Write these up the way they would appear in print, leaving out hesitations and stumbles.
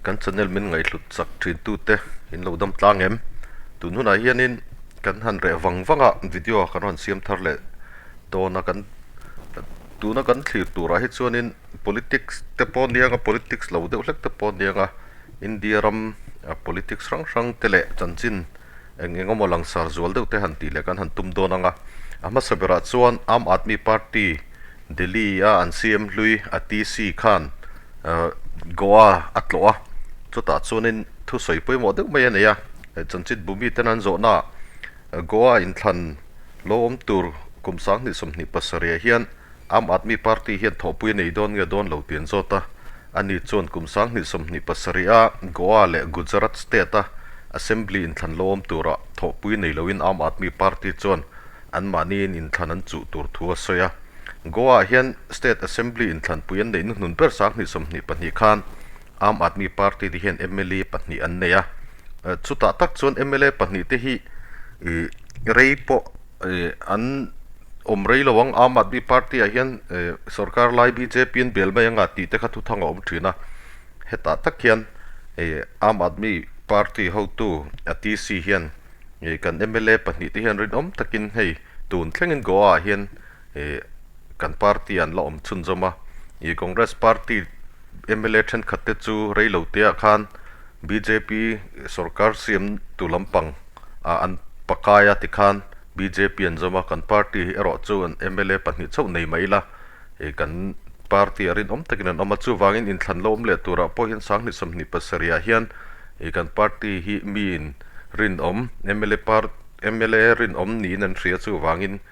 Kan channel min ngaihhlut chak thin tute in lo dam tlang em? Tun hunah hianin kan han reh vang vang a, video kan rawn siam thar leh dawn a, kan tuna kan thlir turah hi chuanin politics te pawh aniang a, politics lo deuh hlek te pawh aniang a, India ram politics hrang hrang te leh chanchin eng eng emaw langsar zual deuh te han tih leh kan han tum dawn ang a. A hmasa berah chuan Aam Aadmi Party Delhi a an CM hlui a TC khan Goa a tlawh a, chutah chuanin thusawi pawimawh deuh mai a nei a, chanchin bu miten an zawhnaah Goa inthlan lo awm tur kum 2027 ah hian Aam Aadmi Party hian thawhpui a nei dawn nge dawn lo tih an zawt a, ani chuan kum 2027 a Goa leh Gujarat state a Assembly inthlan lo awm turah thawhpui nei loin Aam Aadmi Party chuan anmahniin inthlan an chuh tur thu a sawi a. Goa-ah hian State Assembly inthlanpui an neih hnuhnun ber 2022 khan Aam Aadmi Party te hian mla pahnih an nei a. Chutah tak chuan mla pahnih te hi rei pawh an awm rei lo ang. Aam Aadmi Party-ah hian sorkar lai bjp an bel mai anga tih te kha thuthang a awm thin a. Hetah tak hian Aam Aadmi Party hotu ATC hian Ih kan mla pahnih te hian rinawm takin hei tun thlengin Goa ah hian ih kan party an la awm chhunzawm a, ih Congress party mla thenkhat te chu reilo te ah khan bjp sorkar siam tu lampang ah an pakai a tikhan bjp an zawm a, kan party hi erawh chu an mla pahnih chauh nei mai ila ih kan party ah rinawm takin an awm a, chuvangin inthlan la awm leh turah pawh hian 2027 ah hian ih kan party hi miin Rinawm, mla par mla rinawm niin an hria chuvangin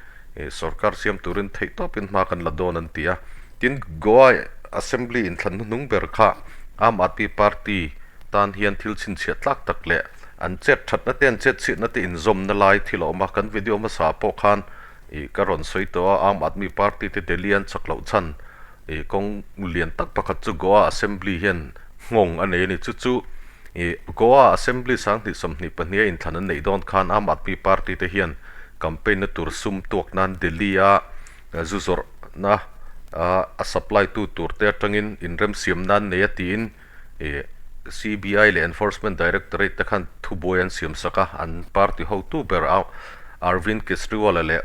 sorkar siam turin theih tawpin hma kan la dawn an ti a. Tin, Goa Assembly inthlan hnuhnung ber kha Aam Aadmi Party tan hian thil chhinchhiah tlak tak leh an chet thatna te an chet chhiatna te inzawmna lai thil a awm a. Kan video hmasa pawh khan ih ka rawn sawi tawh a, Aam Aadmi Party te Delhi an chak loh chhan ih kawng lian tak pakhat chu Goa Assembly hian nghawng a nei a ni. Chu chu Ih, Goa Assembly 2022 a inthlan an neih dawn khan Aam Aadmi Party te hian campaign na tur sum tuak nan Delhi a zu zawrhna a supply tu tur te atangin inremsiam nan nei a tiin ih CBI leh Enforcement Directorate te khan thubuai an siam sak a, an party hotu ber Arvind Kejriwal-a leh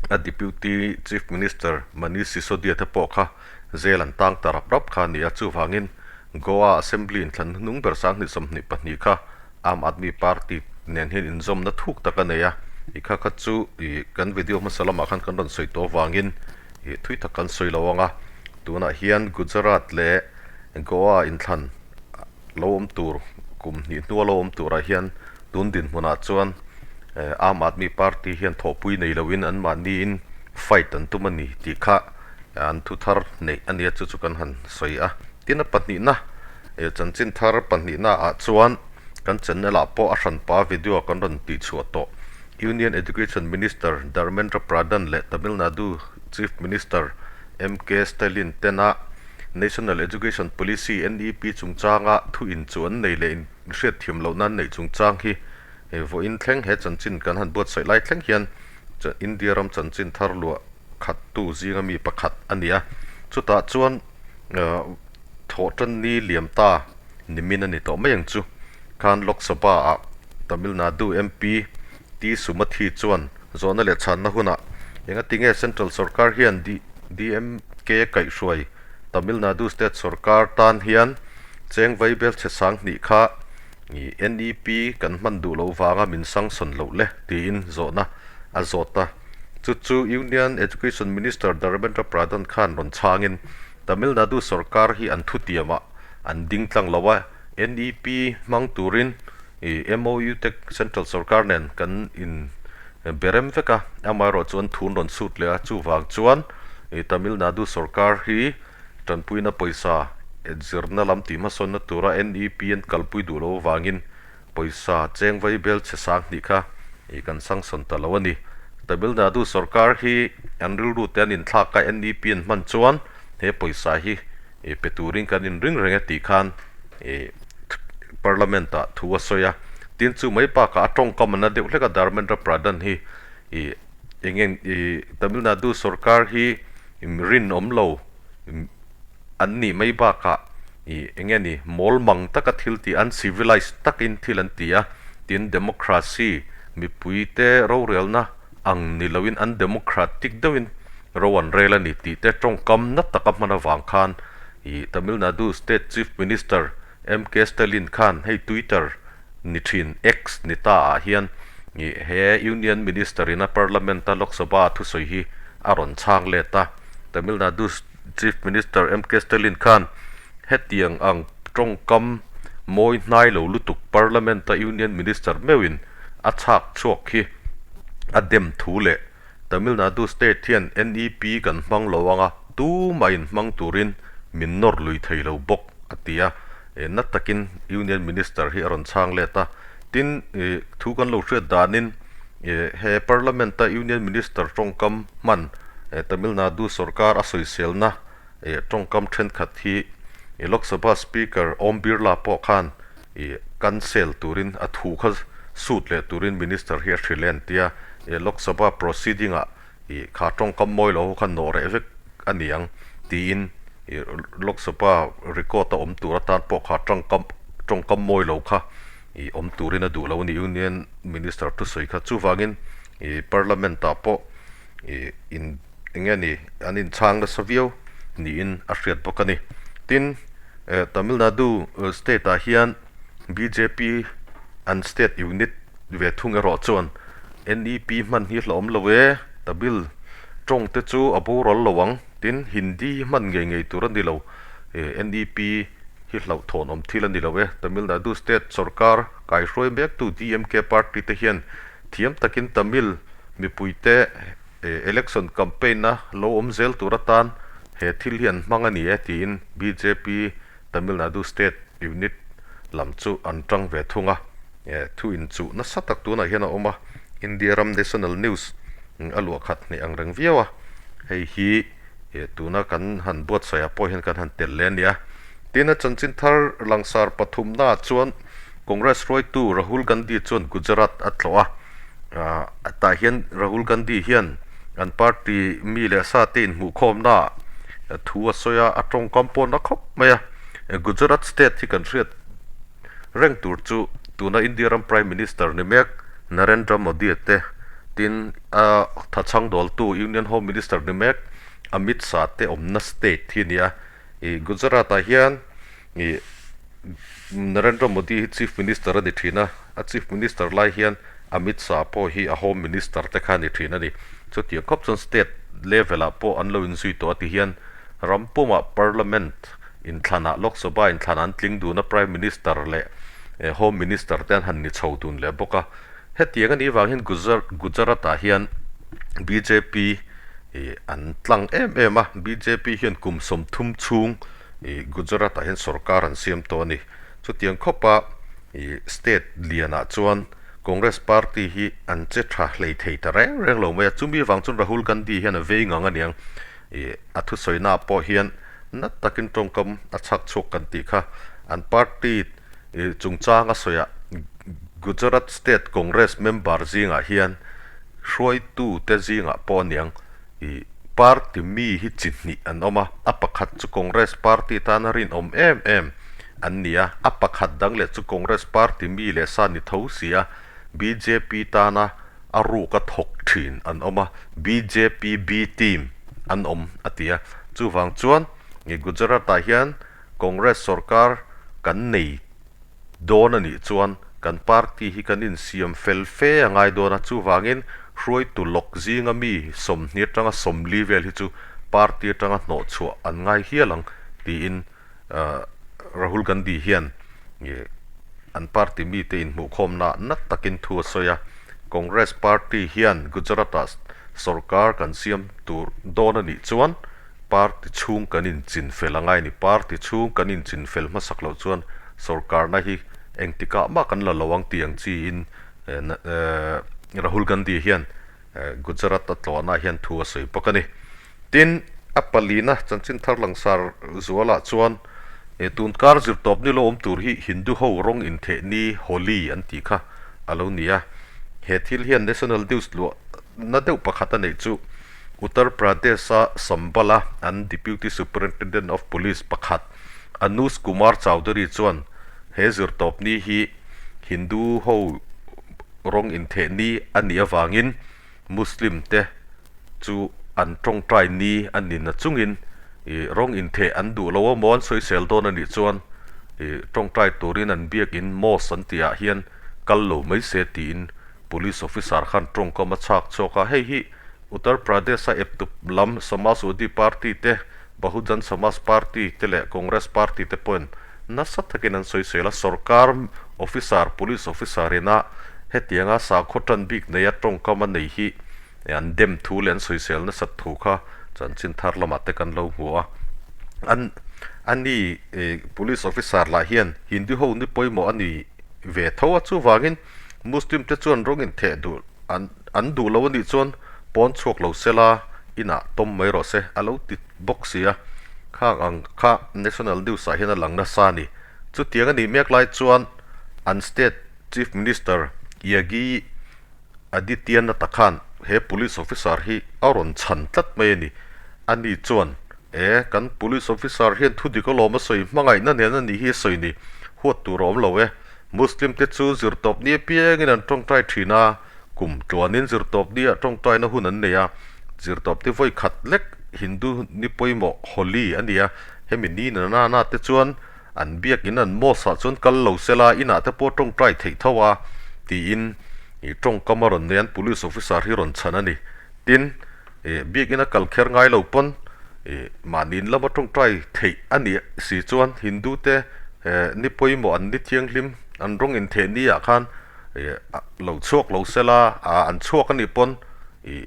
a Deputy Chief Minister Manish Sisodia te pawh kha zel an tang ta rap rap kha a ni a, chuvangin Goa Assembly inthlan hnuhnung ber 2022 kha Aam Aadmi Party nen hian inzawmna thuk tak a nei a, i kha kha chu ih kan video hmasa lamah khan kan rawn sawi tawh avangin ih thui tak kan sawi lo ang a, tunah hian Gujarat leh Goa inthlan lo awm tur kum hnih hnua lo awm turah hian tun dinhmunah chuan Aam Aadmi Party hian thawhpui nei loin anmahniin fight an tum a ni tih kha an thu thar neih a nia chu chu kan han sawi a. Tin a pahnihna eh chanchin thar pahnihna ah chuan kan channel ah pawh a hranpa video kan rawn tih chhuah tawh. Union Education Minister Dharmendra Pradhan leh Tamil Nadu Chief Minister MK Stalin tena National Education Policy, NEP, chungchanga thu in chu an nei leh inhriatthiam lohna an neih chungchang hi vawiin thleng he chanchin kan han buatsaih lai thleng hian India ram chanchin thar luah khat tu zinga mi pakhat a ni a. Chutah chuan thawh tan ni liam ta nimin a ni tawh mai ang chu. Khan Lok Sabha ah Tamil Nadu MP T Sumathi chuan zawhna leh chhanna hunah engatinge Central sorkar hian DMK kaihhruai Tamil Nadu State sorkar tan hian cheng vaibel chhe sang hnih kha NEP kan hman duh loh vanga min sanction loh le tiin zawhna a zawt a. Chu chu Union Education Minister Dharmendra Pradhan khan rawn chhangin Tamil Nadu sorkar hi an thutiamah an ding tlang lo a, NEP hmang turin MOU te Central sorkar nen kan in be rem vek a, amaherawh chu an thun rawn sut leh a, chuvang chuan Tamil Nadu sorkar hi tanpuina pawisa zirna lam tih hmasawnna tura NEP an kalpui duh loh avangin Pawisa cheng vai bel chhe sang hnih kha ih kan sanction ta lo a ni. Tamil Nadu sorkar hi an rilru te an inthlak a, NEP an hman chuan he pawisa hi ih pe turin kan inring reng e tih khan ih Parliament ah thu a sawi a. Tin chu mai bakah a tawngkam an la deuh hlek a, Dharmendra Pradhan hi ih eng eng ih Tamil Nadu sorkar hi rinawm lo an nih mai bakah. Ih eng nge ni mawl mang taka thil tih uncivilized takin thil an ti a, tin democracy mipui te rorelna ang ni loin undemocratic deuhin ro an rel a ni tih te tawngkam na taka hman avang khan ih Tamil Nadu State Chief Minister MK Stalin khan hei Twitter ni thin X ni ta ah hian ih he Union Minister in a Parliament a Lok Sabha a thusawi hi a rawn chhang let a, Tamil Nadu Chief Minister MK Stalin khan hetiang ang tawngkam mawi hnai lo lutuk Parliament a Union Minister meuhin a chhak chhuak hi a dem thu leh Tamil Nadu State hian NEP kan hmang lo anga tumah in hmang turin min nawr lui thei lo bawk a ti a, na takin Union Minister hi a rawn chhang let a. Tin, thu kan lo hriat danin he Parliament a Union Minister tawngkam hman Tamil Nadu sorkar a sawiselna tawngkam thenkhat hi Lok Sabha Speaker Om Birla pawh khan cancel turin a thu kha sut leh turin Minister hi a hrilh e an ti a, Lok Sabha proceeding ah kha tawngkam mawi lo ho kha nawh reh vek a ni ang tiin Lok Sabha record a awm tur atan pawh kha tawngkam tawngkam mawi lo kha awm turin a duh lo a ni Union Minister thusawi kha chuvangin Parliament ah pawh in eng nge ni an inchhang nasa viau niin a hriat bawk a ni. Tin, Tamil Nadu state ah hian bjp an state unit ve thung erawh chuan NEP hman hi hlauhawm lo e, Tamil tawng te chu a boral lo ang, tin Hindi hi hman ngei ngei tur a ni lo, NEP hi hlauhthawn awm thil a ni lo e. Tamil Nadu state sorkar kaihruai mektu DMK party te hian thiam takin Tamil mipuite Election campaign a lo awm zel tur atan he thil hi an hmang a ni e tiin bjp Tamil Nadu State unit lam chu an tang ve thung a. Thu inchuh nasa tak tunah hian a awm a, India ram national news a luah khat hneh ang reng viau a, hei hi tuna kan han buatsaih ah pawh hian kan han tel leh a ni a. Tin a chanchin thar langsar pathumnaah chuan Congress hruaitu Rahul Gandhi chuan Gujarat a tlawh a, tah hian Rahul Gandhi hian an party mi leh sa te inhmuhkhawmnaah thu a sawi a, a tawngkam pawh na khawp mai a. Gujarat state hi kan hriat reng tur chu tuna India ram Prime Minister ni mek Narendra Modi te tin a thachhang dawltu Union Home Minister ni mek Amit Shah te awmna state hi a ni a. Gujarat ah hian Ih Narendra Modi hi Chief Minister a ni thin a, a Chief Minister lai hian Amit Shah pawh hi a Home Minister te kha a ni thin a ni. Chutiang khawp chuan State level ah pawh an lo inzui tawh a ti hian ram pumah Parliament inthlanah Lok Sabha inthlanah an tling dun a, Prime Minister leh Home Minister te an han ni chho dun leh bawk a. Hetiang a nih vang hian Gujarat ah hian bjp ih an tlang em em a, bjp hian kum 30 chhung ih Gujarat ah hian sorkar an siam tawh a ni. Chutiang khawpa ih state lianah chuan Congress party hi an che tha hlei thei ta reng reng lo mai a, chumi vang chuan Rahul Gandhi hian a vei ngang a niang. Ih a thusawi pawh hian nat takin tawngkam a chhak chhuak kan tih kha an party ih chungchang a sawi ah Gujarat state Congress member zingah hian hruaitu te zingah pawh a niang. Ih party mi hi chi hnih an awm a, a pakhat chu Congress party tana rinawm em em an ni a, a pakhat dang leh chu Congress party mi leh sa ni tho si a, bjp tana a ruka thawk thin an awm a, bjp B team an awm a ti a. Chuvang chuan Gujarat ah hian Congress sorkar kan nei dawn a nih chuan kan party hi kan insiam fel fe a ngai dawn a, chuvangin hruaitu lawk zinga mi 20 atanga 40 vel hi chu party atanga hnawh chhuah an ngai hial ang tiin Rahul Gandhi hian an party mite inhmuhkhawmna nat takin thu a sawi a, Congress party hian Gujarat-ah sorkar kan siam tur dawn a nih chuan Party chhung kan inchin fel a ngai a ni. Party chhung kan inchin fel hmasak loh chuan sorkarna hi engtikah mah kan la lo ang tih ang chiin Rahul Gandhi hian Gujarat a tlawhna hian thu a sawi bawk a ni. Tin, a palina chanchin thar langsar zualah chuan tun kar zirtawp ni lo awm tur hi Hindu ho rawng intheh ni Holi an tih kha a lo ni a. He thil hian National News luah na deuh pakhat a neih chu Uttar Pradesh-a Sambala an Deputy Superintendent of Police pakhat Anuj Kumar Chaudhary chuan he zirtawpni hi Hindu ho rawng intheh ni a nih avangin Muslim te chu an tawngtai ni a ni na chungin ih rawng intheh an duh lo emaw an sawisel dawn a nih chuan ih tawngtai turin an biakin mosque an tih ah hian kal lo mai se tiin police officer khan tawngkam a chhak chhuak a, hei hi Uttar Pradesh a eptup lam Samajwadi Party te, Bahujan Samaj Party te leh Congress Party te pawhin nasa takin an sawisel a, sorkar officer, police officer ina hetianga sakhaw tan bik neia tawngkam a nei hi an dem thu leh an sawisel nasat thu kha chanchin thar lamah te kan lo hmu a. An ani police officer lah hian Hindu ho ni pawimawh a ni ve tho a, chuvangin Muslim te chuan rawng intheh duh an an duh lo a nih chuan pawn chhuak lo se la, inah tawm mai rawh se a lo ti bawk si a, khang ang kha National News ah hian a lang nasa a ni. Chutiang a nih mek lai chuan an State Chief Minister Yogi Adityanath khan he Police Officer hi a rawn chhan tlat mai a ni. Ani chuan, E, kan Police Officer hian thu dik alawm a sawi hmangaihna nen a nih hi a sawi ni, huat tur a awm lo e. Muslim te chu zirtawp ni apiangin an tawngtai thin a, kum tluanin zirtawp ni ah tawngtaina hun an nei a, zirtawp te vawi khat lek Hindu ni pawimawh Holi a ni a, hemi ni na na na te chuan an biakin an mosque ah chuan kal lo sela inah te pawh tawngtai theih tho a tiin ih tawngkam a rawn nei an police officer hi rawn chhan a ni. Tin, ih biakin a kal kher ngai lo pawn ih mahni in lama tawngtai theih a nih si chuan Hindu te eh ni pawimawh an ni thianghlim an rawng intheh ni ah khan ih lo chhuak lo sela ah an chhuak a nih pawn ih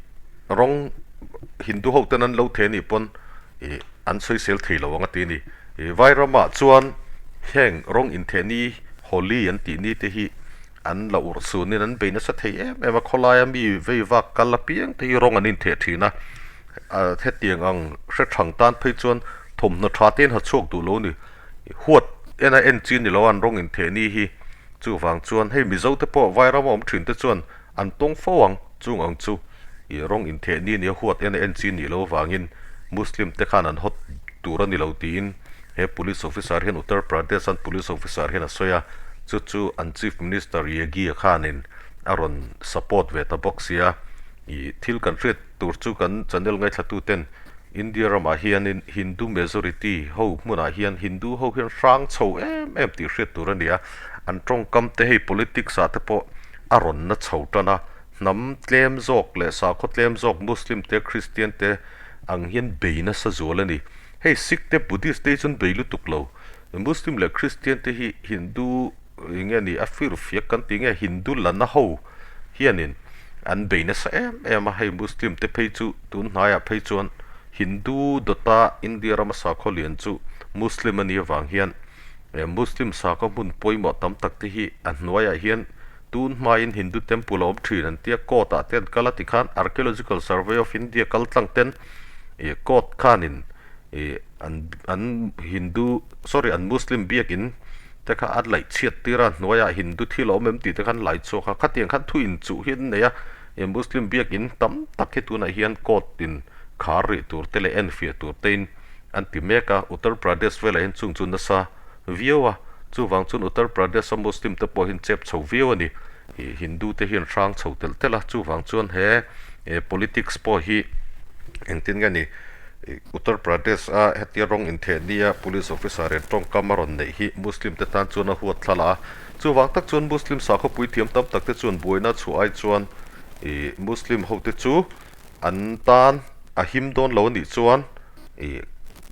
rawng Hindu ho ten an lo theh a nih pawn ih an sawisel thei lo ang a ti a ni. Ih Vairamah chuan heng rawng intheh ni Holi an tih ni te hi An la urh sunin an bei nasa thei em em a, khawlaia mi vei vak kal apiang te hi rawng an intheh thin a, hetiang ang hre thang tan phei chuan thawmhnaw tha te in ha chhuak duh lo a ni. Huat ena en chi ni lo a an rawng intheh ni hi chuvang chuan hei Mizo te pawh Vairama awm thin te chuan an tawng fo ang chung ang chu ih rawng intheh ni nia huat ena en chi nih loh avangin Muslim te khan an hawt tur a ni lo tiin He police officer hian Uttar Pradesh an police officer hian a sawi a, chu chu an chief minister Yogi-a khanin a rawn support ve ta bawk sia. Ih thil kan hriat tur chu kan channel ngaithlatuten India ramah hianin Hindu majority ho hmunah hian Hindu ho hian hrang chho em em tih hriat tur a ni a, an tawngkam te hei politics ah te pawh a rawn na chho tan a, hnam tlem zawk leh sakhaw tlem zawk Muslim te Christian te ang hian bei nasa zual a ni. Hei Sikh te Buddhist te hi chuan bei lutuk lo. Muslim leh Christian te hi Hindu eng nge ni a fir fiak kan tih nge Hindu lana ho hianin an bei nasa em em a. Hei Muslim te phei chu tun hnaiah phei chuan Hindu dawta India rama sakhaw lian chu Muslim a nih avang hian Muslim sakhaw hmun pawimawh tam tak te hi a hnuaiah hian tun hmain Hindu temple a awm thin an tia court ah te an kal a tikhan Archaeological Survey of India kal tlang ten ih court khanin ih an an Hindu sorry an Muslim biakin te kha a laih chhiat tir a hnuaiah Hindu thil a awm em tih te khan lai chhuak a khatiang khan thu inchuh hi an nei a ih Muslim biakin tam tak hi tunah hian court in khar rih tur te leh enfiah tur te in an ti mek a Uttar Pradesh velah hian chung chu nasa viau a, chuvang chuan Uttar Pradesh a Muslim te pawh hian chep chho viau a ni. Ih Hindu te hian hrang chho telh telh a, chuvang chuan he politics pawh hi engtin nge ni Uttar Pradesh a hetia rawng intheh nia police officer in tawngkam a rawn neih hi Muslim te tan chuan a huat thla la a, chuvang tak chuan Muslim sakhawpui thiam tam tak te chuan buaina chhuah ai chuan ih Muslim ho te chu an tan a him dawn lo a nih chuan ih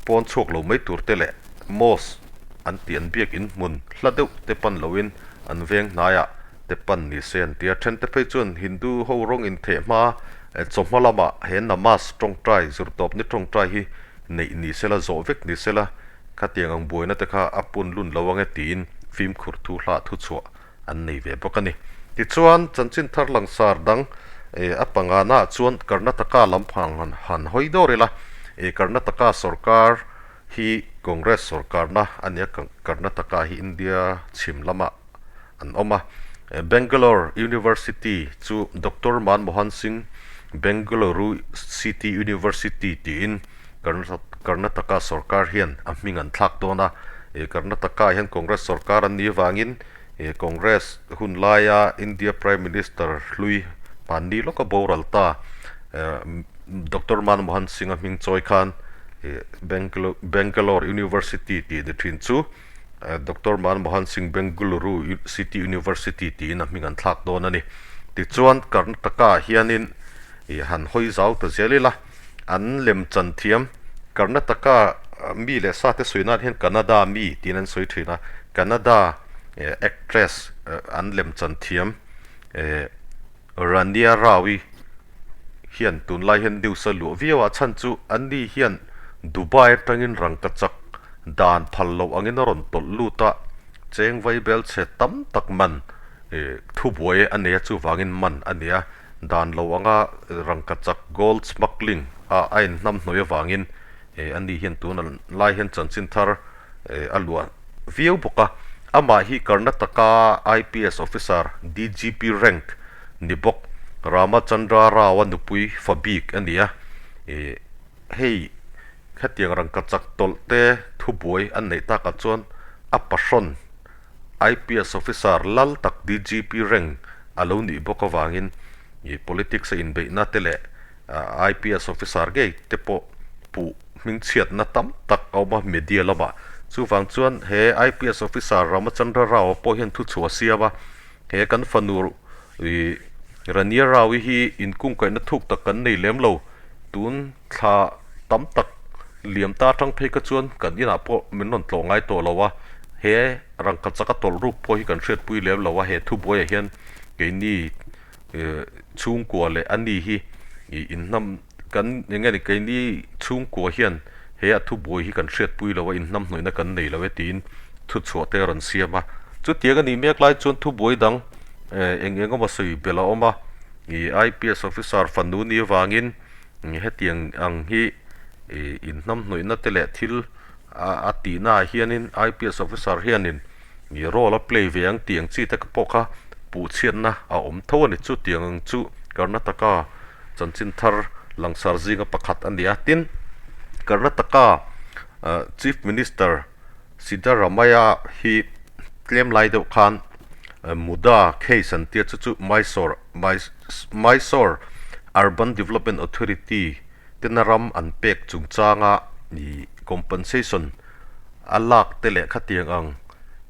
pawn chhuak lo mai tur te leh mosque an tih an biak in hmun hla deuh te pan loin an veng hnaiah te pan ni se an ti a. Then te phei chuan Hindu ho rawng intheh hma chawhma lamah he namaz tawngtai zirtawp ni tawngtai hi neih ni sela zawh vek ni sela khatiang ang buaina te kha a pun lun lo ang e tiin fimkhur thu hlah thu chhuah an nei ve bawk a ni. Tichuan, chanchin thar langsar dang a pangana ah chuan Karnataka lam phang han hawi dawr ila, Karnataka sorkar hi Congress sorkarna a ni a, Karnataka hi India chhim lamah an awm a. Bangalore University chu Doctor Manmohan Singh Bengaluru City University tiin Karnataka sorkar hian a hming an thlak dawn a. Karnataka ah hian Congress sorkar an nih avangin Congress hun laia India Prime Minister hlui hmanni lawka boral ta Doctor Manmohan Singh-a hming chawi khan Bangalore University tih ni thin chu Doctor Manmohan Singh Bengaluru City University tiin a hming an thlak dawn a ni. Tichuan Karnataka ah hianin han hawi zau ta zel ila an lem chan thiam Karnataka mi leh sa te sawi nan hian Kannada mi tiin an sawi thin a, Kannada actress an lem chan thiam Rania Rao-i hian tunlai hian news a luah viau a, chhan chu anni hian Dubai atangin rangkachak dan phal loh angin a rawn tawlh lut a, cheng vaibel chhe tam tak man thubuai a nei a, chuvangin man a ni a, dan lo anga rangkachak gold smuggling ah a inhnamhnawih avangin anni hian tuna lai hian chanchin thar a luah viau bawk a, amah hi Karnataka IPS officer DGP rank ni bawk Ramachandra Rao-a nupui fa bik a ni a, ih hei hetiang rangkachak tawlh te thubuai an neih takah chuan a pahrawn IPS officer lal tak DGP rank a lo nih bawk avangin ih politics a inbeihna te leh IPS officer ngei te pawh puh hmingchhiatna tam tak a awm a media lamah. Chuvang chuan he IPS officer Ramachandra Rao pawh hian thuchhuah a siam a, he kan fanu ih Rania Rao-i hi inkungkaihna thuk tak kan nei lem lo. Tun thla tam tak liam ta atang phei kha chuan kan inah pawh min rawn tlawh ngai tawh lo a, he rangkachaka tawlh ruk pawh hi kan hriatpui lem lo a, he thubuaiah hian keini chhungkua leh a ni hi ih inhnam kan eng nge ni keini chhungkua hian he a thubuai hi kan hriatpui lo a inhnamhnawihna kan nei lo e tiin thuchhuah te a rawn siam a chutiang a nih mek lai chuan thubuai dang eng eng emaw sawi belh a awm a ih I_P_S officer fanu ni avangin hetiang ang hi ih inhnamhnawihna te leh thil a tihna ah hianin I_P_S officer hianin Ih role a play ve ang tih ang chi te pawh kha puhchhiatna a awm tho a ni. Chutiang ang chu Karnataka chanchin thar langsar zinga pakhat a ni a. Tin, Karnataka Chief Minister Siddaramaiah hi tlem lai deuh khan Muda case an tia chu chu Mysore Mysore Urban Development Authority tena ram an pek chungchanga ih compensation a lak te leh khatiang ang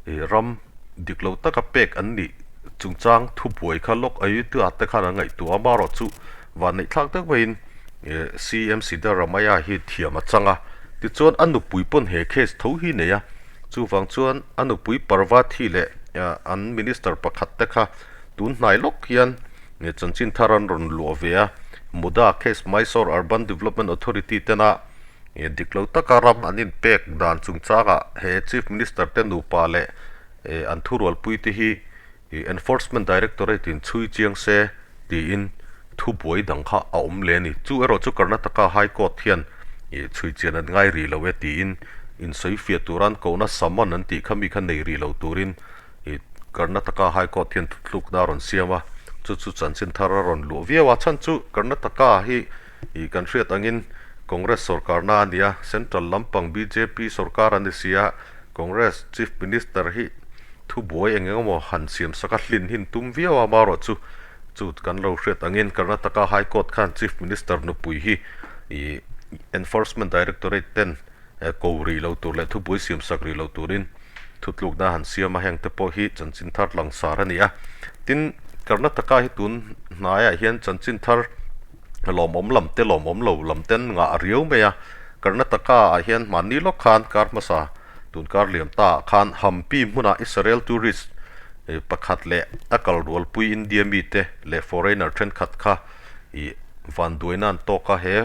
ih ram dik lo taka pek an nih chungchang thubuai kha lawk Ayutthaya te khan an ngaihtuah a, amaherawh chu vanneih thlak deuh maiin ih CM Siddaramaiah hi thiam a chang a, tichuan a nupui pawn he case tho hi nei a, chuvang chuan a nupui Parvathi leh an minister pakhat te kha tun hnai lawk hian chanchin thar an rawn luah ve a, Muda case Mysore Urban Development Authority tena Dik lo taka ram an inpek dan chungchangah he Chief Minister te nupa leh an thurualpui te hi Enforcement Directorate in chhui chiang se tiin thubuai dang kha a awm leh a ni. Chu erawh chu Karnataka High Court hian chhui chian an ngai rih lo e tiin insawifiah tura an kohna summon an tih kha mi kha nei rih lo turin Karnataka High Court hian thutlukna a rawn siam a, chu chu chanchin thar a rawn luh viau a. Chhan chu Karnataka hi Ih kan hriat angin Congress sorkarna a nia, Central lampang bjp sorkar a ni si a, Congress Chief Minister hi thubuai eng eng emaw han siam sak a hlin hin tum viau a, amaherawh chu chu kan lo hriat angin Karnataka High Court khan Chief Minister nupui hi ih Enforcement Directorate ten ko rih lo tur leh thubuai siam sak rih lo turin thutlukna han siam a, heng te pawh hi chanchin thar langsar a ni a. Tin, Karnataka hi tun hnaiah hian chanchin thar lawmawm lam te lawmawm lo lam ten ngah riau mai a, Karnataka ah hian hmanni lawk khan kar hmasa tun kar liam ta ah khan Hampi hmunah Israel tourist pakhat leh a kal rualpui India mite leh foreigner thenkhat kha ih vanduaina an tawk a, he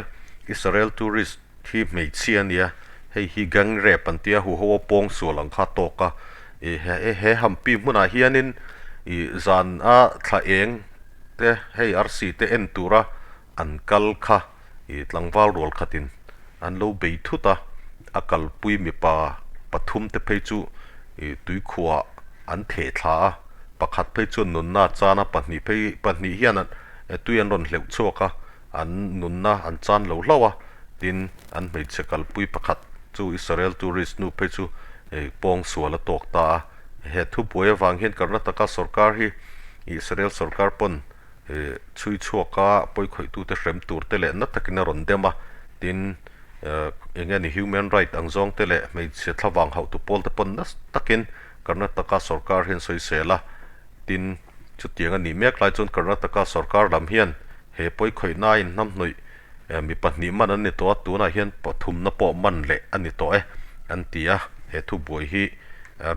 Israel tourist hi hmeichhia a nia, hei hi gang rape an tia huho a pawng sual ang kha a tawk a, ih he Hampi hmunah hianin ih zan a thla eng te hei arsi te en tura an kal kha ih tlangval rual khatin an lo bei thut a, a kalpui mipa pathum te phei chu ih tuikhuah an theh thla a, pakhat phei chuan nunna a chan a, pahnih phei pahnih hian tui an rawn hleuh chhuak a. An nunna an chan lo hlauh a, tin, an hmeichhe kalpui pakhat chu Israel tourist nu phei chu pawng sual a tawk ta a. He thubuai avang hian Karnataka sorkar hi Israel sorkar pawn chhui chhuak a, pawikhawih tute hrem tur te leh na takin a rawn dem a, tin eng nge ni human right ang zawng te leh hmeichhe thlavang hauhtu pawl te pawn nasa takin Karnataka sorkar hian sawisel a, tin chutiang a nih mek lai chuan Karnataka sorkar lam hian he pawikhawihna in hnamhnawih mi pahnih man an ni tawh a, tunah hian pathumna pawh man leh a ni tawh e an ti a, he thubuai hi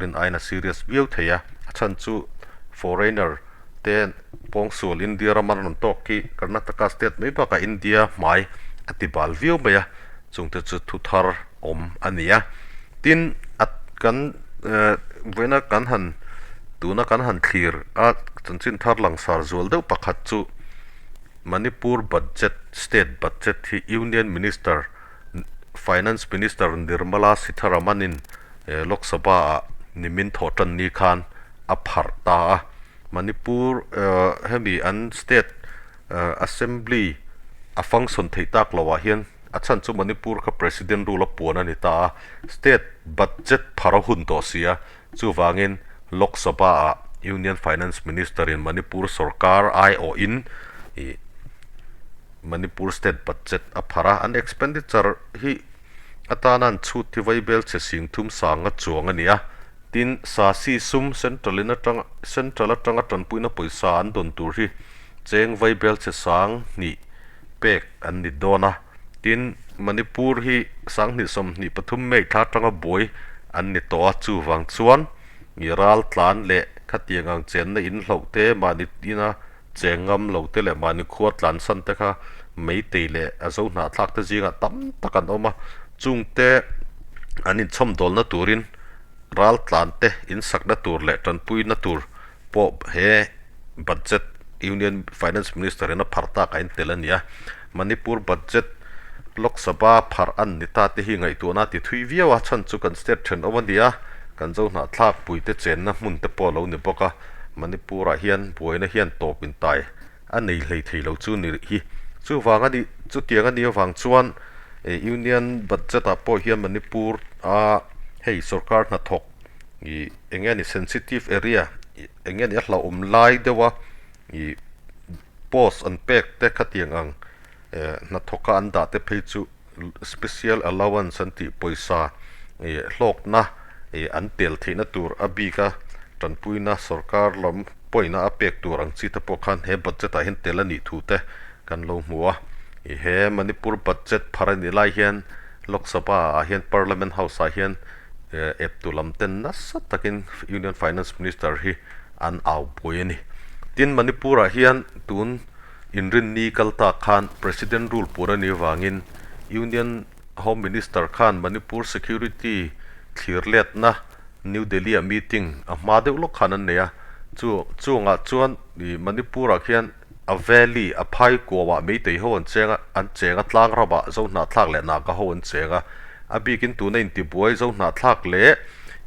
rin aiin a serious viau thei a, a chhan chu foreigner te pawngsual India rama rawn tawk hi Karnataka state mai bakah India hmai a ti bal viau mai a, chungte chu thu thar awm a ni a, tin a kan vawiina kan han tuna kan han thlir a chanchin thar langsar zual deuh pakhat chu Manipur budget state budget hi Union Minister Finance Minister Nirmala Sitharaman-in Lok Sabha-ah nimin thawh tan ni khan a pharh ta a. Manipur hemi an state assembly a function theih tak loh ah hian a chhan chu Manipur kha President rule a puan a ni ta a, state budget pharh a hun tawh si a, chuvangin Lok Sabha-ah Union Finance Minister-in Manipur sorkar aiawhin ih Manipur state budget a pharh a, an expenditure hi atana an chhut hi vaibel chhe sing thum sanga chuang a ni a, tin Sasi sum central in atanga central atanga tanpuina pawisa an dawn tur hi cheng vaibel chhe sang hnih pek an ni dawn a, tin Manipur hi 20 23 May thla atanga buai an ni tawh a, chuvang chuan i ral tlan leh khatiang ang chenna in hloh te mahni ina Cheng ngam lo te leh mahni khua tlansan te kha meitei leh a zo hnahthlak te zingah tam tak an awm a, chung te an inchhawmdawlna turin ral tlan te insakna tur leh tanpuina tur pawh he budget Union Finance Minister in a pharh tak a intel a ni a. Manipur budget Lok Sabha pharh an ni ta te hi ngaihtuahna a ti thui viau a, chhan chu kan state thenawm a ni a, kan zo hnahthlak puite chenna hmun te pawh a lo ni bawk a. Manipur-ah hian buaina hian tawp intai a nei hlei thei lo chu ni hi. Chuvang a nih, chutiang a nih avang chuan Union budget-ah pawh hian Manipur a hei sorkar hnathawk ih eng nge ni sensitive area eng nge ni a hlauhawm lai deuha ih post an pek te khatiang ang hnathawka an dah te phei chu special allowance an tih pawisa ih hlawkna ih an tel theihna tur a bik a tanpuina sorkar lam pawina a pek tur ang chi te pawh khan he budget ah hian tel a nih thu te kan lo hmu a ih he Manipur budget phar a nih lai hian Lok Sabha ah hian Parliament House ah hian eh eptu lam ten nasa takin Union Finance Minister hi an au pui a ni. Tin Manipur ah hian tun. Inrinni kal tak khan President rule pur a nih avangin Union Home Minister khan Manipur Security thlir letna New Delhi-ah meeting a hma deuh lawk khan an nei a, chu chungah chuan ih Manipur-ah khian a valley a phai kuauah meitei ho an cheng a, an cheng a tlang ramah Zohnahthlak leh Naga ho an cheng a, a bikin tuna intibuai Zohnahthlak leh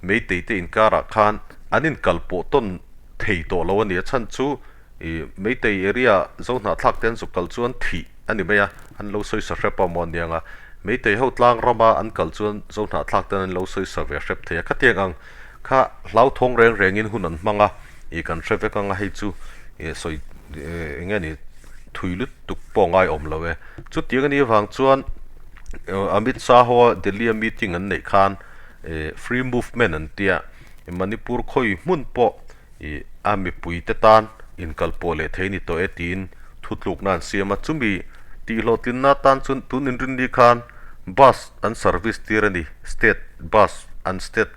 meitei te inkarah khan an inkalpawh tawn thei tawh lo a ni a chhan chu Ih Meitei area zo hnahthlak te an zuk kal chuan thih a ni mai a, an lo sawi sa hrep a maw aniang a. Meitei ho tlang rama an kal chuan zo hnahthlak ten an lo sawi sa ve hrep thei a. Khatiang ang kha hlauthawng reng rengin hun an hmang a, ih kan hre vek ang a hei chu ih sawi eng nge ni thui lutuk pawh ngai awm lo e. Chutiang a nih avang chuan Amit Shah hoa Delhi a meeting an neih khan ih free movement an tia Manipur khawi hmun pawh Ih, a mipuite tan inkalpawh leh thei ni tawh e tiin thutlukna an siam a, chumi tihhlawhtlinna atan chuan tun inrinni khan bus an service tir a ni, state bus an state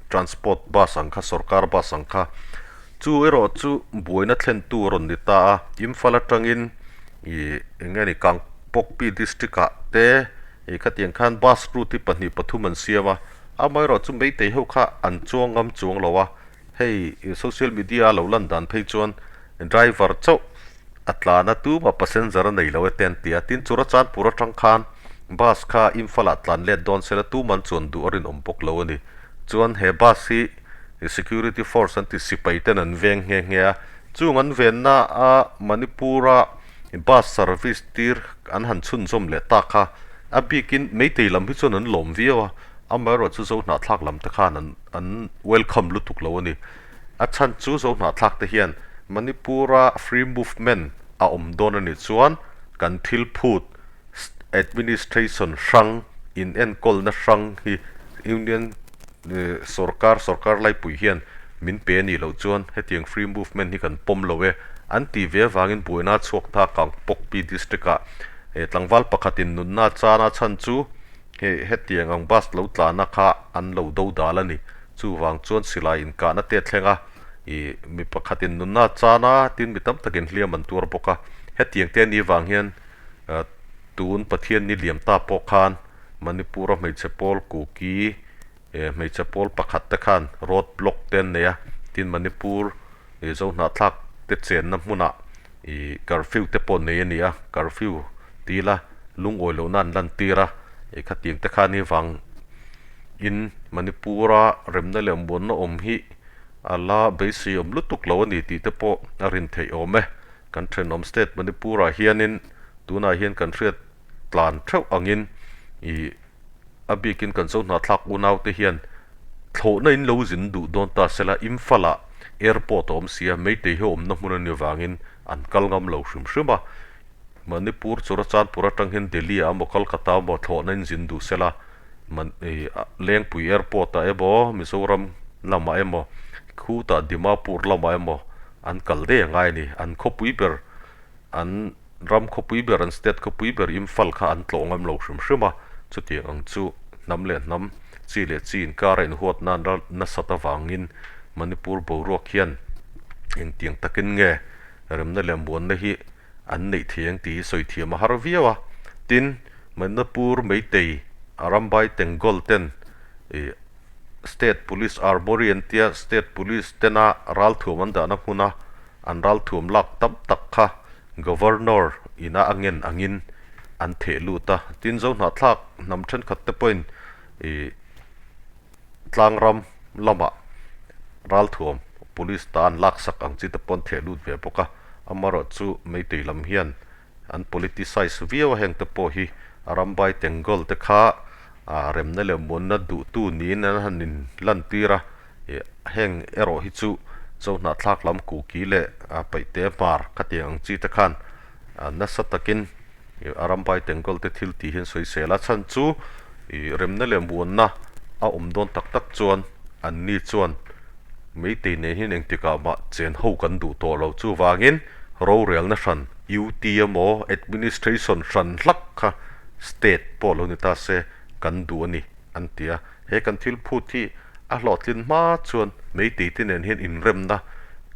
transport bus ang kha sorkar bus ang kha chu erawh chu buaina thlentu a rawn ni ta a, Imphal atangin ih eng nge ni Kangpokpi district ah te ih khatiang khan bus route hi pahnih pathum an siam a, amaherawh chu meitei ho kha an chuang ngam chuang lo a. Hei social media a lo lan dan phei chuan driver chauh a tlan a tumah passenger a nei lo e te an ti a, tin Churachandpur atang khan bus kha Imphal ah tlan let dawn sela tumah an chuan duh a rinawm bawk lo a ni. Chuan he bus hi security force an ti sipai ten an veng nghe nghe a, chung an venna a Manipur a bus service tir an han chhunzawm leh ta kha a bikin Meitei lam hi chuan an lawm viau a. Amaherawhchu Zohnahthlak lam te khan an an welcome lutuk lo a ni. A chhan chu Zohnahthlak te hian Manipur-a free movement a awm dawn a nih chuan kan thil phut administration hrang, inenkawlna hrang hi Union sorkar, sorkar laipui hian min pe a nih loh chuan hetiang free movement hi kan pawm lo e an tih ve avangin buaina a chhuak ta Kangpokpi district-ah tlangval pakhatin nunna chana chhan chu Hei hetiang ang bus lo tlana kha an lo do dal a ni. Chuvang chuan silai inkahna te a thleng a, ih mi pakhatin nunna a chan a, tin mi tam takin hliam an tuar bawk a. Hetiang te anih vang hian tun Pathian ni liam ta pawh khan Manipur-a hmeichhe pawl Kuki hmeichhe pawl pakhat te khan road block te an nei a, tin Manipur Zohnahthlak te chenna hmunah ih curfew te pawh nei a ni a, curfew ti ila lungawi lohna an lan tir a, ih khatiang te khan hi vang in Manipur-a remna leh muanna awm hi a la beisei awm lutuk lo a ni tih te pawh a rin theih awm e. Kan thenawm state Manipur-ah hianin tunah hian kan hriat tlan theuh angin ih A bikin kan Zohnahthlak unaute hian thlawhna in lo zin duh dawn ta sela Imphal-ah airport a awm sia, Meitei hi awmna hmun a ni vangin an kal ngam lo hrim hrim a. Manipur Churachandpur atang hian Delhi-ah emaw Kolkata emaw thlawhna in zin duh sela Lengpui airport-ah emaw Mizoram lamah emaw khutah Dimapur lamah emaw an kal daih a ngai a ni. An khawpui ber an Ram khawpui ber an state khawpui ber Imphal kha an tlawh ngam lo hrim hrim a, chutiang ang chu hnam leh hnam, chi leh chi inkara inhuat nan ral nasat avangin Manipur boruak hian engtiang takin nge remna leh muanna hi an neih thei ang tih hi sawi thiam a har viau a. Tin, Manipur Meitei Arambai Tenggol ten ih State Police Armory an tia State Police tena ralthuam an dahna hmuna An ralthuam lak tam tak kha Governor ina a ngen angin an theh lut a, tin Zohnahthlak hnam thenkhat te pawhin ih tlangram lamah ralthuam Police ta an laksak ang chi te pawh an theh lut ve bawk a, amaherawhchu Meitei lam hian an politicize viau a heng te pawh hi a rambai Tenggol te kha remna leh muanna duhtu niin an han in lan tir a, heng erawh hi chu Zohnahthlak lam Kuki leh Paihte Hmar khatiang ang chi te khan nasa takin a rambai Tenggol te thil tih hi an sawi sel a, chhan chu remna leh muanna a awm dawn tak tak chuan an ni chuan Meitei nen hian engtikah mah chen ho kan duh tawh lo chuvangin rorelna hran UT emaw administration hran hlak kha state pawh lo ni ta se kan duh a ni an ti a. He kan thil phut hi a hlawhtlin hma chuan Meitei te nen hian inremna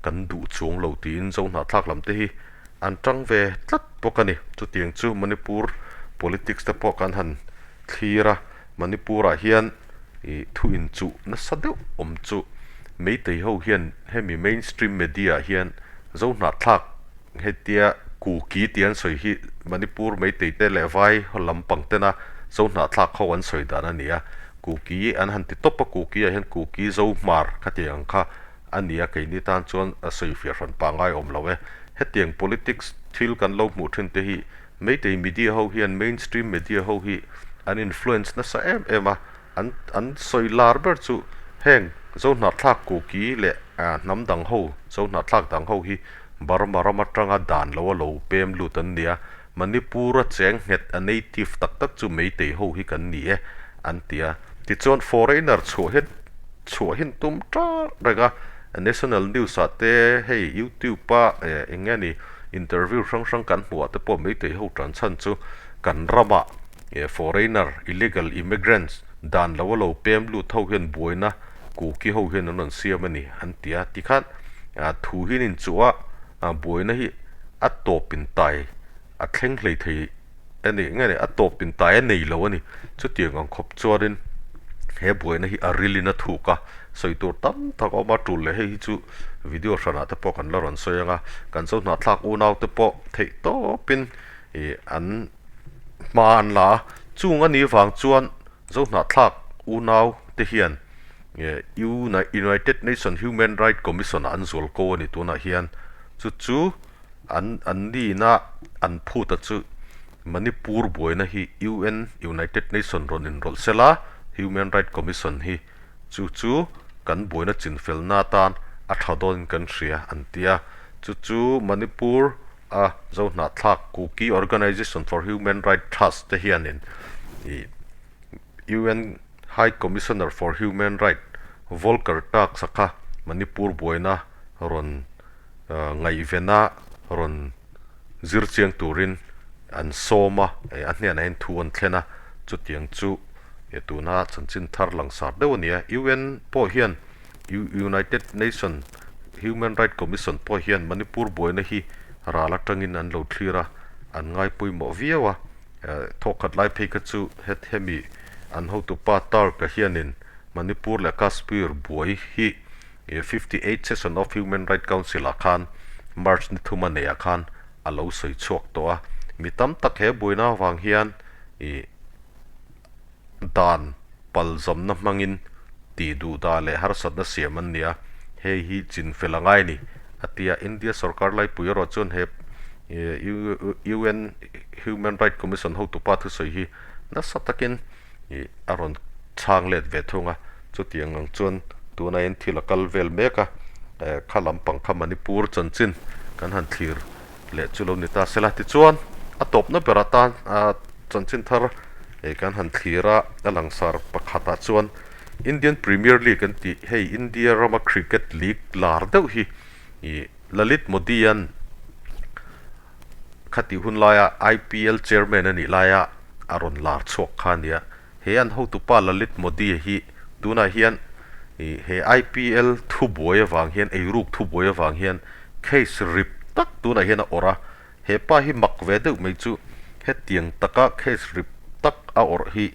kan duh chuang lo tiin Zohnahthlak lam te hi an tang ve tlat bawk a ni. Chutiang chu Manipur politics te pawh kan han thlir a, Manipur ah hian ih thu inchuh nasa deuh awm chu Meitei ho hian hemi mainstream media ah hian Zohnahthlak hetia Kuki tih an sawi hi Manipur Meitei te leh Vai lampang tena Zohnahthlak ho an sawi dan a ni a, Kuki an han ti tawp a, Kuki ah hian Kuki Zohmar khatiang ang kha a ni a, keini tan chuan a sawi fiah hran pah ngai awm lo e. Hetiang politics thil kan lo hmuh thin te hi Meitei media ho hian mainstream media ho hi an influence nasa em em a, an an sawi lar ber chu heng Zohnahthlak Kuki leh hnam dang ho, Zohnahthlak dang ho hi Burma ram atanga dan lo a lo pem lut an nia, Manipur a cheng nghet a native tak tak chu Meitei ho hi kan ni e an ti a. Tichuan foreigner chhuah hian chhuah hin tum tar reng a, national news ah te hei youtube a eng nge ni interview hrang hrang kan hmuh ah te pawh Meitei ho tan chhan chu kan ramah foreigner illegal immigrants dan lo a lo pem lut ho hian buaina Kuki ho hian an rawn siam a ni an ti a, tikhan thu hi an inchuh a, buaina hi a tawp in tai a thleng hlei thei a ni nge ni a tawp in tai a nei lo a ni. Chutiang ang khawp chuanin he buaina hi a ril in a thuk a, sawi tur tam tak a awm a, tul leh hei hi chu video hranah te pawh kan la rawn sawi ang a, kan Zohnahthlak unau te pawh theih tawpin ih an hma an la a, chung a nih vang chuan Zohnahthlak unau te hian United Nation Human Right Commission ah an zual ko a ni tunah hian chu chu an an nihna an phut a chu Manipur buaina hi UN United Nation rawn inrawlh sela Human Right Commission hi chu chu kan buaina chinfelna atan a tha dawnin kan hria an ti a. Chu chu Manipur a Zohnahthlak Kuki Organization for Human Right Trust te hianin ih UN High Commissioner for Human Right Volker Turk sakha Manipur buaina rawn ngaihvena rawn zir chiang turin an sawm a, a hnenah hian thu an thlen a, chutiang chu tuna chanchin thar langsar deuh a ni a. UN pawh hian United Nation Human Right Commission pawh hian Manipur buaina hi ral atangin an lo thlir a, an ngai pawimawh viau a. Thawkkhat lai phei kha chu het hemi an hotupa Turk-a hianin Manipur leh Kashmir buai hi 58 session of Human Right Council ah khan March ni thuma neihah khan a lo sawi chhuak tawh a. Mi tam tak he buaina avang hian ih dan palzamna hmangin tih duhdah leh harsatna siam an ni a, hei hi chin fel a ngai a ni, a ti a. India sorkar laipui erawh chuan he UN Human Right Commission hotupa thusawi hi nasa takin ih a rawn chhang let ve thung a, chutiang ang chuan tunah hian thil a kal vel mek a, kha lampang kha Manipur chanchin kan han thlir leh chu lo ni ta sela. Tichuan a tawpna ber atan chanchin thar kan han thlir a, a langsar pakhatah chuan Indian Premier League an tih hei India rama cricket league lar deuh hi ih Lalit Modi-a'n Khatih hun laia IPL chairman a nih laia a rawn lar chhuak kha a nia. He an hotupa Lalit Modi hi tunah hian he IPL thubuai avang hian, eiruk thubuai avang hian case rip tak tunah hian a awrh a. He pa hi mak ve deuh mai chu hetiang taka case rip tak a awrh hi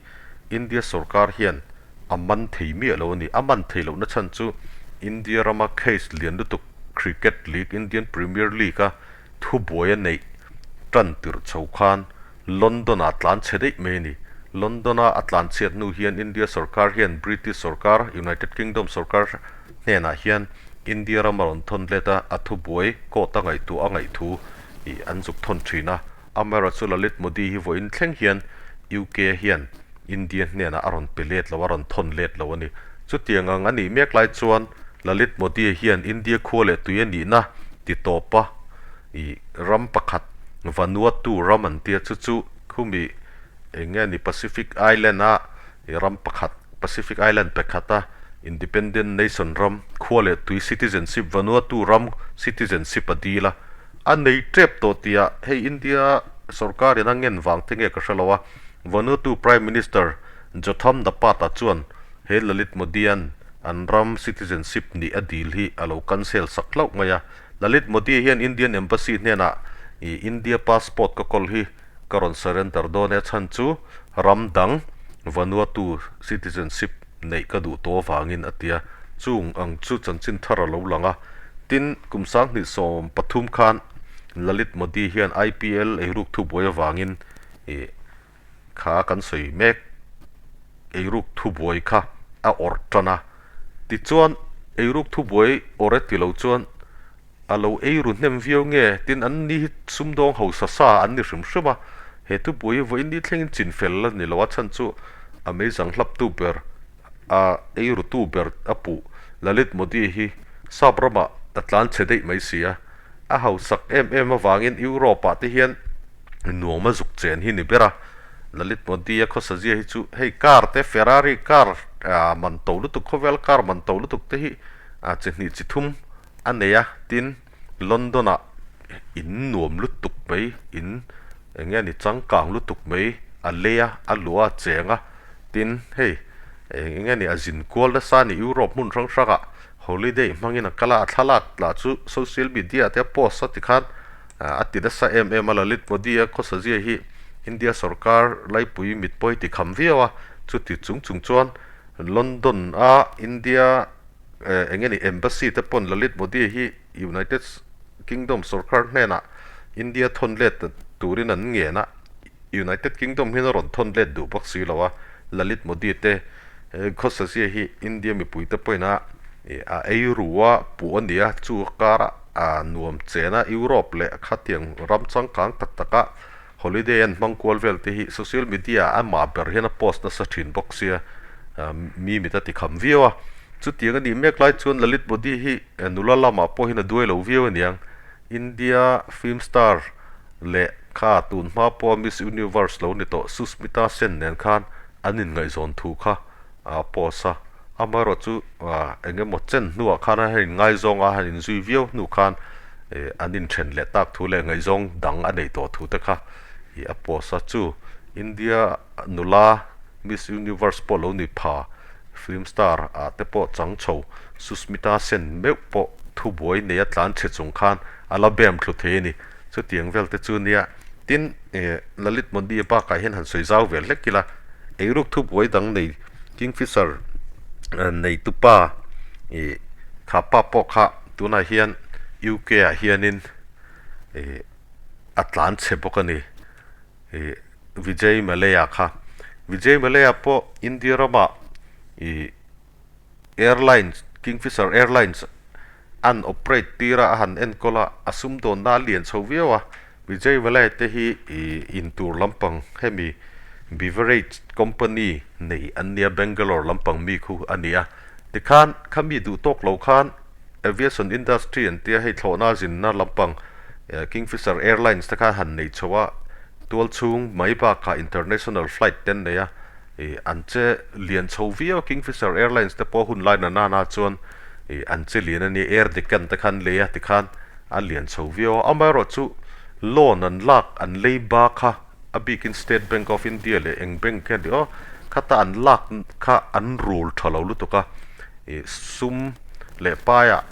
India sorkar hian a man thei miah lo a ni. A man thei lohna chhan chu India rama case lian lutuk Cricket League, Indian Premier League-a thubuai a neih tan tirh chho khan London-ah tlan chhe daih mai a ni. London-a a tlan chhiat hnu hian India sorkar hian British sorkar, United Kingdom sorkar hnenah hian India ram a rawn thawn let a, a thubuai court a ngaihtuah a ngaih thu ih an zuk thawn thin a. Amaherawhchu Lalit Modi hi vawiin thleng hian UK hian India hnenah a rawn pe let lo, a rawn thawn let lo a ni. Chutiang ang a nih mek lai chuan Lalit Modi hian India khua leh tui a nihna ti tawpa ih ram pakhat Vanuatu ram an tia chu chu khumi eng nge ni Pacific Island a ih ram pakhat Pacific Island pakhat a Independent Nation ram khua leh tui citizenship Vanuatu ram citizenship a dil a a nei tep tawh tih ah hei India sorkar in a ngen vang te nge ka hre lo a Vanuatu Prime Minister Jotham Napata chuan he Lalit Modi-a'n an ram citizenship nih a dil hi a lo cancel sak hlauh mai a. Lalit Modi hian Indian Embassy hnenah ih India passport ka kawl hi ka rawn surrender dawn e, a chhan chu ram dang Vanuatu citizenship neih ka duh tawh avangin a ti a. Chung ang chu chanchin thar a lo lang a. Tin, kum 2013 khan Lalit Modi hian IPL eiruk thubuai avangin ih kha kan sawi mek eiruk thubuai kha a awrh tan a, tichuan eiruk thubuai awrh e ti lo chuan a lo eiru hnem viau nge tin an ni hi sumdawng hausa sa an ni hrim hrim a, he thubuai hi vawiin ni thlengin chin fel a ni lo a chhan chu a meizang hlaptu ber a eirutu ber a puh Lalit Modi hi sap ramah a tlan chhe daih mai si a, a hausak em em avangin Europe ah te hian nuam a zuk chen hi ni ber a, Lalit Modi a khawsa zia hi chu hei car te Ferrari car man to lutuk khawvel car man to lutuk te hi chi hnih chi thum a nei a, tin London ah in nuam lutuk mai in eng nge ni changkang lutuk mai a lei a a luah a cheng a, tin hei eng nge ni a zin kual nasa a ni Europe hmun hrang hrang ah holiday hmangin a kal a, a thlalak lah chu social media te a post a tikhan a ti nasa em em a, Lalit Modi a khawsa zia hi India sorkar laipui mit pawh hi ti kham viau a, chuti chung chung chuan London a India eng nge ni embassy te pawn Lalit Modi hi United Kingdom sorkar hnenah India thawn let turin an ngen a, United Kingdom hian a rawn thawn let duh bawk si lo a, Lalit Modi te khawsa zia hi India mipui te pawhin a a ei ru a puh a ni a, chu karah a nuam chen a, Europe leh khatiang ram changkang tak taka holiday an hmang kual vel te hi social media ah amah ber hian a post nasa thin bawk sia. mi mit a ti kham viau a. Chutiang a nih mek lai chuan Lalit Modi hi nula lamah pawh hian a duai lo viau a niang. India film star leh kha tun hma pawha Miss Universe lo ni tawh Sushmita Sen nen khan an inngaihzawn thu kha a post a. Amaherawhchu eng emaw chen hnuah khan a han inngaizawng a, a han inzui viau hnu khan an inthen leh tak thu leh ngaihzawng dang a neih tawh thu te kha a post a. Chu India nula Miss Universe pawh lo ni pha film star ah te pawh chang chho Sushmita Sen meuh pawh thubuai nei a tlan chhe chung khan a la bem thlu thei a ni. Chutiang vel te chu nia tin Lalit Modi bakah hian han sawi zau ve hlek ila eiruk thubuai dang nei Kingfisher nei tupa ih kha pa pawh kha tunah hian UK ah hianin ih a tlan chhe bawk a ni ih Vijay Mallya kha. Vijay Mallya pawh India ramah ih Airlines, Kingfisher Airlines an operate tir a, a han enkawl a, a sumdawnna a lian chho viau a. Vijay Mallya te hi ih intur lampang hemi beverage company nei an nia Bangalore lampang mi khu a ni a. Tikhan khami duh tawk lo khan aviation industry an tia hei thlawhna zinna lampang Kingfisher Airlines te khan han nei chho a, tual chhung mai bakah international flight te an nei a. Ih an che lian chho viau a Kingfisher Airlines te pawh hun lai na nana chuan ih an che lian a nia Air Deccan te khan lei a tikhan a lian chho viau a amaherawh chu loan an lak an lei ba kha a bikin State Bank of India leh eng bank hian tih aw khata an lak kha an rul tha lo lutuk a ih sum leh paiah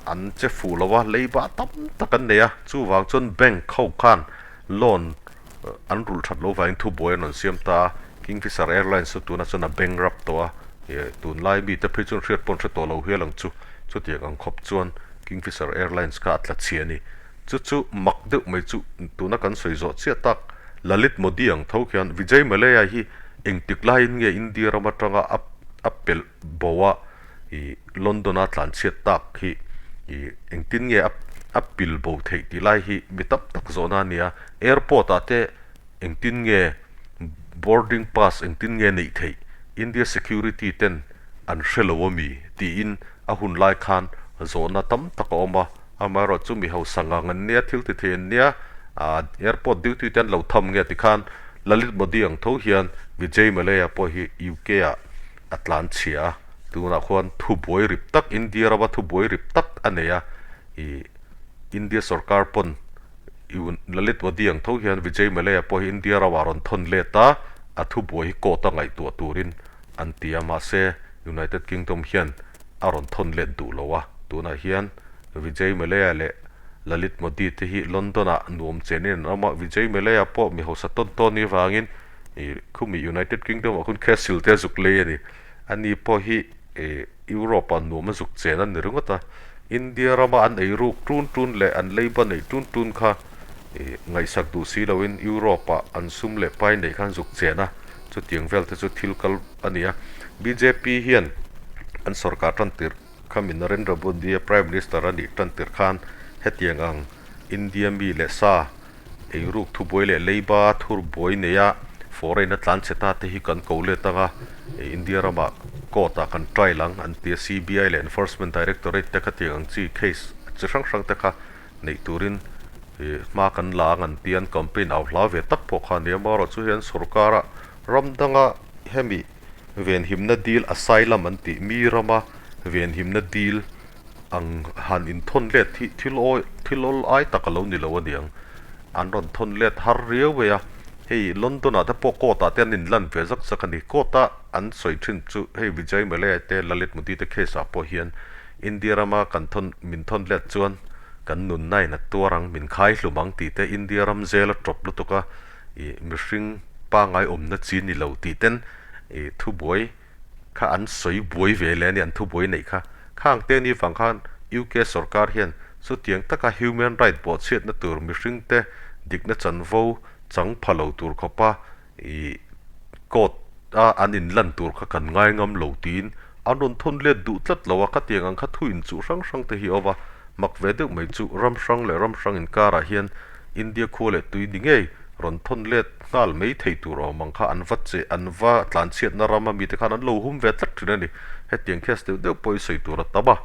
an che fuh lo a lei ba tam tak an nei a chuvang chuan bank ho khan loan An rulh that lo vangin thubuai an rawn siam ta a, Kingfisher Airlines chu tunah chuan a bankrupt tawh a, ih tunlai mite phei chuan hriat pawh an hre tawh lo hial ang chu. Chutiang ang khawp chuan Kingfisher Airlines kha a tla chhia a ni. Chu chu mak deuh mai chu tuna kan sawi zawh chiah tak Lalit Modi ang tho khian Vijay Mallya hi engtik laiin nge India ram atanga a a pelh bo a, ih London a tlan chhiat tak hi ih engtin nge a a pil bo theih tih lai hi mi tam tak zawhna a ni a, airport ah te engtin nge boarding pass engtin nge neih theih India security ten an hre lo ami tiin a hun lai khan zawhna tam tak a awm a, amaherawh chu mi hausa ngang an nia thil ti thei an nia ah airport duty te an lo tham nge tikhan Lalit Modi ang tho hian Vijay Mallya pawh hi UK ah a tlan chhia a, tunah khuan thubuai rip tak India rama thubuai rip tak a nei a, ih India sorkar pawn Lalit Modi ang tho hian Vijay Mallya pawh hi India ramah rawn thawn let a, a thubuai hi court a ngaihtuah turin an ti a, mahse United Kingdom hian a rawn thawn let duh lo a, tunah hian Vijay Mallya leh Lalit Modi te hi London ah nuam chenin an awm a, Vijay Mallya pawh mi hausa tawn tawn ni vangin Ih khumi United Kingdom ah khuan castle te a zuk lei a ni. Ani pawh hi ih Europe ah nuam a zuk chen a ni ringawt a. India rama an ei ruk tun tun leh an leiba neih tun tun kha ih ngaihsak duh si loin Europe ah an sum leh pai neih khan zuk chen a. Chutiang vel te chu thil kal a ni a. Bjp hian an sorkar tan tirh khami Narendra Modi a Prime Minister a nih tan tirh khan hetiang ang India mi leh sa Eiruk thubuai leh leiba thurbuai neia foreign a tlan chhe ta te hi kan ko let ang a, India ramah court ah kan trial ang an ti a, CBI leh Enforcement Directorate te kha tiang ang chi case chi hrang hrang te kha neih turin hma kan la ang an ti a, an campaign au hla ve tak pawh kha a ni a, amaherawhchu hian sorkara ram danga hemi venhimna dil asylum an tih mi rama venhimna dil Ang han inthawn let hi thil awi thil awl ai tak a lo ni lo a niang. An rawn thawn let har riau mai a, hei London ah te pawh court ah te an inlan ve zak zak a ni. Court a an sawi thin chu hei Vijay Mallya te Lalit Modi te case ah pawh hian India rama kan thawn min thawn let chuan kan nunna in a tuar ang, min khai hlum ang tih te India ram zel a tawp lutuk a, ih mihring pangai awmna chi ni lo tih ten ih thubuai kha an sawi buai ve leh a ni, an thubuai neih kha. Khang te ni vang khan UK sorkar hian chutiang taka human right bawhchhiatna tur mihringte dikna chanvo chang pha lo tur khawpa ih court a an inlan tur kha kan ngai ngam lo tiin an rawn thawn let duh tlat lo a, khatiang ang kha thu inchuh hrang hrang te hi a awm a, mak ve deuh mai chu ram hrang leh ram hrang inkarah hian India khua leh tui ni ngei rawn thawn let nghal mai thei tur awm ang kha an va che an va tlanchhiatna rama mite khan an lo hum ve tlat thin a ni. Hetiang case deuh deuh pawh hi sawi tur a tam a,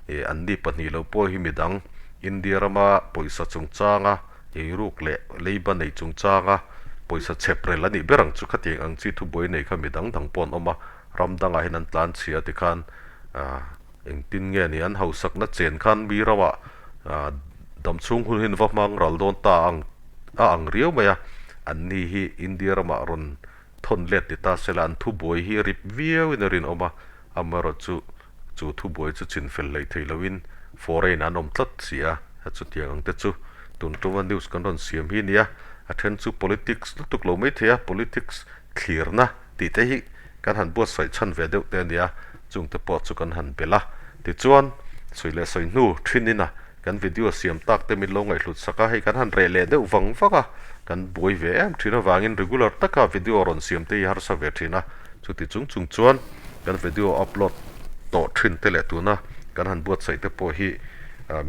ih an ni pahnih lo pawh hi midang India rama pawisa chungchanga eiruk leh leiba nei chungchanga pawisa chhep rel a nih ber ang chu khatiang ang chi thubuai nei kha midang dang pawh an awm a, ram dangah hian an tlanchhia tikhan ah Engtin nge ni an hausakna chen khan mi ramah damchhung hun hin va hmang ral dawn ta ang a ang riau mai a, an ni hi India ramah rawn thawn let ni ta sela an thubuai hi rip viau in a rinawm a, amaherawh chu chu thubuai chu chin fel hlei thei loin foreign an awm tlat si a, chutiang ang te chu tun tuma news kan rawn siam hi nia, a then chu politics lutuk lo mai thei a, politics thlirna tih te hi kan han buatsaih chhan ve deuh te a nia, chungte pawh chu kan han belh a. Tichuan, sawi leh sawi hnu thin ina kan video siam tak te min lo ngaihhlut sak a, hei kan han reh leh deuh vang vang a, kan buai ve em thin avangin regular taka video rawn siam te hi harsa ve thin a, chuti chung chung chuan kan video upload tawh thin te leh tuna kan han buatsaih te pawh hi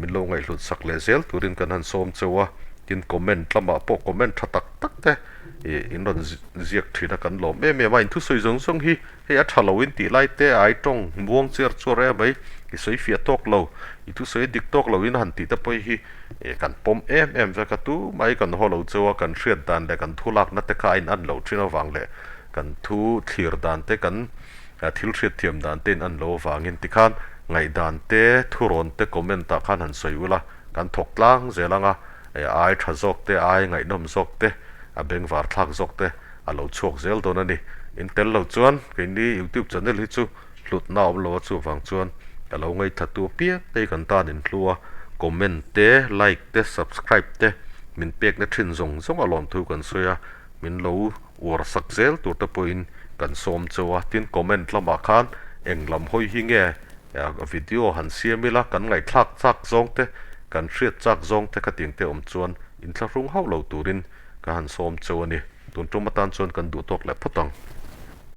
min lo ngaihhlut sak leh zel turin kan han sawm cheu a, tin comment lamah pawh comment tha tak tak te ih in rawn ziak thin a kan lawm em em a, in thusawi zawng zawng hi hei a tha lo in tih lai te ai tawng muang chiar chuar em mai i sawi fiah tawk lo i thusawi dik tawk lo in han tih te pawh hi ih kan pawm em em vek a tumah kan haw lo cheu a kan hriat dan leh kan thu lakna te kha a in an loh thin avang leh kan thu thlir dan te kan thil hriat thiam dan te in an lo avangin tikhan ngaihdan te thurawn te comment ah khan han sawi ula kan thawk tlang zel ang a. Ai tha zawk te, ai ngaihnawm zawk te, a bengvar thlak zawk te a lo chhuak zel dawn a ni. In tel lo chuan keini YouTube channel hi chu hlutna a awm lo a, chuvang chuan ka lo ngaithla tu apiang te hi kan tan in hlu a, comment te, like te, subscribe te min pekna thin zawng zawng a lawmthu kan sawi a, min lo uar sak zel tur te pawhin kan sawm cheu a, tin comment lamah khan eng lam hawi hi nge Video han siam ila kan ngaihthlak chak zawng te, kan hriat chak zawng te khatiang te awm chuan inthlahrung hauh lo turin ka han sawm cheu a ni. Tun tum atan chuan kan duh tawk leh phawt ang.